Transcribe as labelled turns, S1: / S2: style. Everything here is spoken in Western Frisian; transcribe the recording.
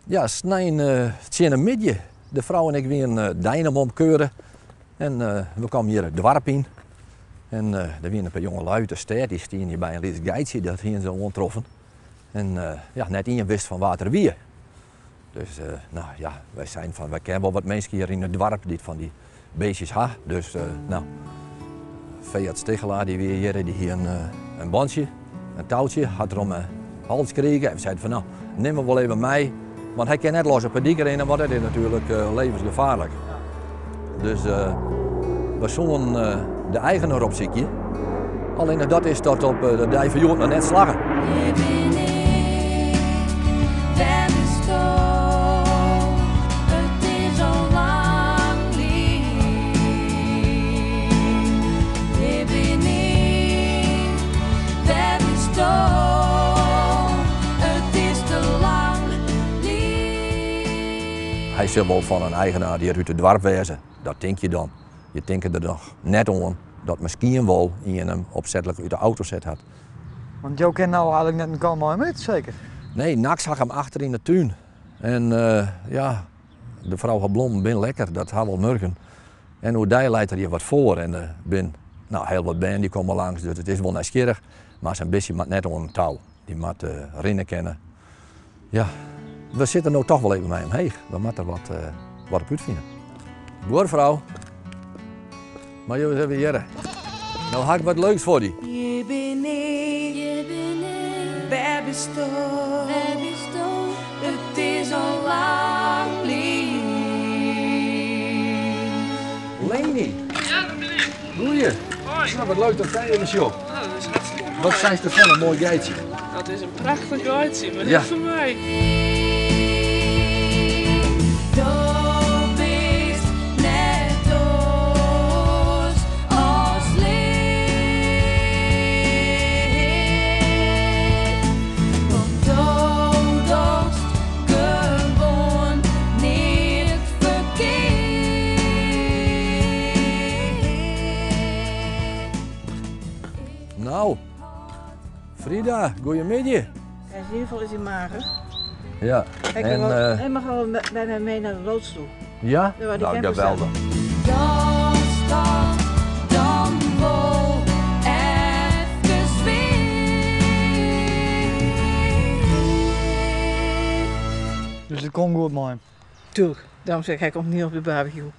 S1: Ja, snein tsjin de middei. De frou en ik wienen Deinum omkeuren en we kamen hjir it doarp yn. En der wiene in pear jongelui út de stêd, dy stiene hjir by in lyts geitsje, dat hiene se oantroffen. En ja, net ien wist fan wa't er wie. Dus no ja, wy seinen fan wy kenne wol wat minsken hjir yn it doarp dy't fan dy beestjes ha. Dus no, Feart Stigelaar dy wie hjir, dy hie in bantsje, in toutsje, hat er om 'e hals krige. En we seiden fan no, nim him wol even mei, want hy kin net los op 'e dyk rinne, want dat is natuerlik levensgefaarlik. Dus we soenen de eigener opsykje. Allinnich dat is tot op de dei fan hjoed noch net slagge.
S2: Hjir bin ik, wêr bisto? It is al lang lyn. Hjir bin ik, wêr bisto? It is te lang lyn.
S1: Hy sil wol fan in eigenaar hjir út it doarp wêze, dat tink je dan. Je tinke der noch net oan dat miskien wol ien him opsetlik út de auto set hat.
S3: Want jo kinne no eigenlik net in kant mei him út, seker?
S1: Nee, nachts ha ik him achter yn de tún. En ja, de frou har blommen bin lekker, dat ha wol murken. En oerdei leit er hjir wat foar en der bin no hiel wat bern dy komme langs, dus it is wol nijsgjirrich. Mar sa'n bistje moat net oan in tou, dy moat rinne kinne. Ja, we sitte no toch wol even mei omheech. We moatte der wat op útfine. Buorfrou, mar jo ris even hearre. No ha ik wat leuks foar dy.
S2: Hjir bin ik, hjir bin ik, wêr bisto, wêr bisto? It is al lang lyn.
S1: Leni.
S4: Ja, dat bin ik.
S1: Goeie.
S4: Hoi.
S1: Nou, wat leuk dat ik dy even sjoch.
S4: Nou, dat is hartstikke moai.
S1: Wat seist derfan, in moai geitsje?
S4: Dat is in prachtich geitsje, mar
S1: Ja.
S4: net foar my.
S2: Do bist net oars as leaf. Want do dochst gewoan neat ferkeard.
S1: Nou, Frida, goeiemiddei.
S5: Hij is in ieder geval is hij mager.
S1: Ja.
S5: Hij,
S1: En,
S5: kan wel,
S1: eh,
S5: hij mag wel bij mij mee naar de loods toe.
S1: Ja?
S5: Ja, waar die
S1: Nou,
S5: camper
S1: geweldig.
S2: Datst dat dan wol efkes wit.
S3: Dus it komt goed mei him.
S5: Tuurlijk, daarom zeg ik, hij komt niet op de barbecue.